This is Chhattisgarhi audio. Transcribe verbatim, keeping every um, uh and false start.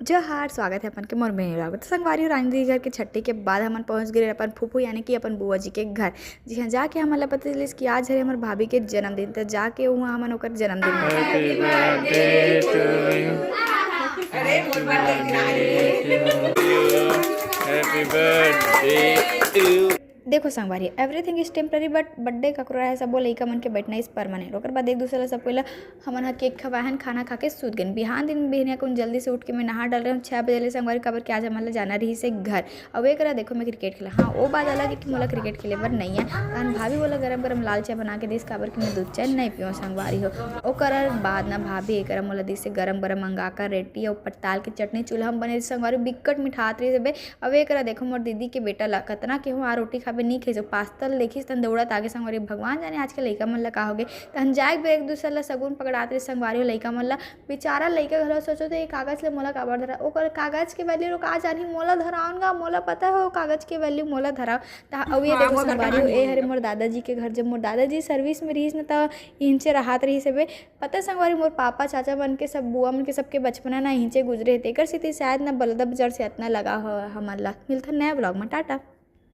जोहार, स्वागत है अपन के मोर mini vlog में। तो संगवारी हो, रानी दीदी घर के छट्टी के बाद हमन पहुंच गए अपन फूफू यानी कि अपन बुआ जी के घर। जी हाँ, जाके हमन ला पता चलिस कि आज हरे हमर भाभी के जन्मदिन। तो जाके वहाँ हमन ओकर जन्मदिन में Happy birthday to you. अरे मोर birthday के दिन आए। Happy birthday to you. देखो संगवारी, everything is temporary, but birthday ककरो रहे, सबो लइका मन के बैठना is permanent। ओकर बाद एक दूसरे ला सब कोई ला हमन ह केक खवाहन, खाना खा के सूत गेन। बिहान दिन बिहनिया कुन जल्दी से उठ के मैं नहा डाल रहे हूँ छः बजे ले संगवारी, काबर कि आज हमन ला जाना रही से घर। अब एक रहा देखो मैं क्रिकेट खेला, हाँ वो बात अलग है कि मोला क्रिकेट खेले बर नहीं है। तहन भाभी बोला गरम गरम लाल चाय बना के दिस, काबर कि मैं दूध चाय नहीं पीऊँ संगवारी हो। ओकर बाद ना भाभी एक मोला दिस से गरम गरम मंगा कर रेटी और पताल के चटनी चूल्हा में बने संगवारी, बिकट मिठात रही से बे। अब एक रहा देखो मोर दीदी के बेटा ला कतना के हुआ रोटी खाबे नहीं खेजो, पास्ता ल देखिस तन दौड़त आगे संगवारी। भगवान जाने आज के लइका मन ला का होगे। तहन जाए बे एक दूसर ला सगुन पकड़ात रही संगवारी हो लइका मन ला। बेचारा लइका घलो सोचो तो ये कागज ले मोला काबर धरा, ओकर कागज के वैल्यू का जानी, मोला धरावन गा, मोला पता हो कागज के वैल्यू मोला धराव। ता अउ ये हाँ, देखो वो घर का संगवारी हो, नाम ए हरे मोर दादाजी के घर। जब मोर दादाजी सर्विस में रहिस न त इहिंचे रहात रहिस हवे। पता संगवारी मोर पापा चाचा मन के सब बुआ मन के सबके बचपना ना इहिंचे गुजरे हे, तेकर सेती शायद ना बलदा बाजार से अतना लगा हो हमन ला। मिलथन नया vlog में, टाटा।